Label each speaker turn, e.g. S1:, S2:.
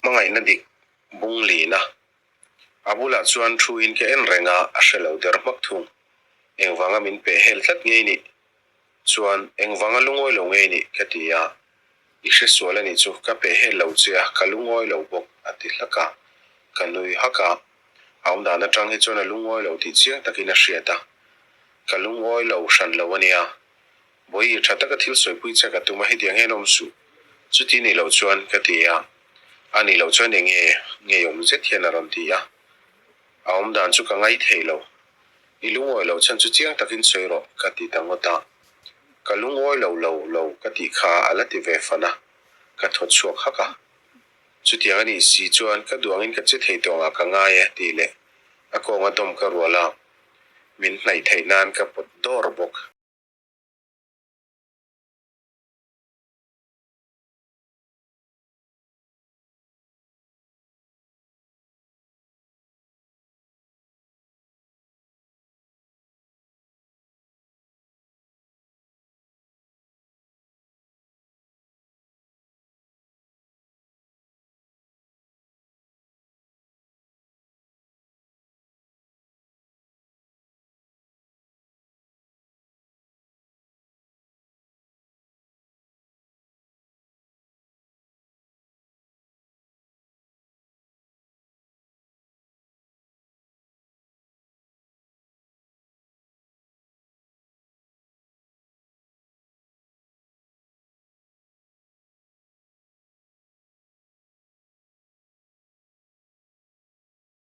S1: Hmangaihna dik bung lina. A bulah chuan thu in ka en reng a, a hre lo der hmak thung. Engvanga min peh hel tlat ngei nih? Chuan engvanga lungawi lo ngei nih? ka ti a. I hre sual a nih chu, ka peh hel lo che a, ka lungawi lo bawk, a ti hlak a. Ka nui hak a. A awmdan atang hi chuan a lungawi lo tih chiang takin a hriat a. Ka lungawi lo hran lo a nia. Bawihi, tha taka thil sawipui che ka tum a, hetiang hian awm suh. Chuti nih loh chuan, ka ti a. A nih loh chuan eng nge ngeiawm zet hian a rawn ti a. A awmdan chu ka ngai thei lo. I lungawi loh chhan chu chiang takin sawi rawh, ka ti ta ngawt a. Ka lungawi lo lo lo ka tih kha a la ti ve fan a, ka thaw chhuak hak a. Chutiang a nih si chuan ka duangin ka che thei tawngah ka ngai e tih leh a kawnga dawm ka rual a, min hnaih theih nan ka pawt dawr bawk.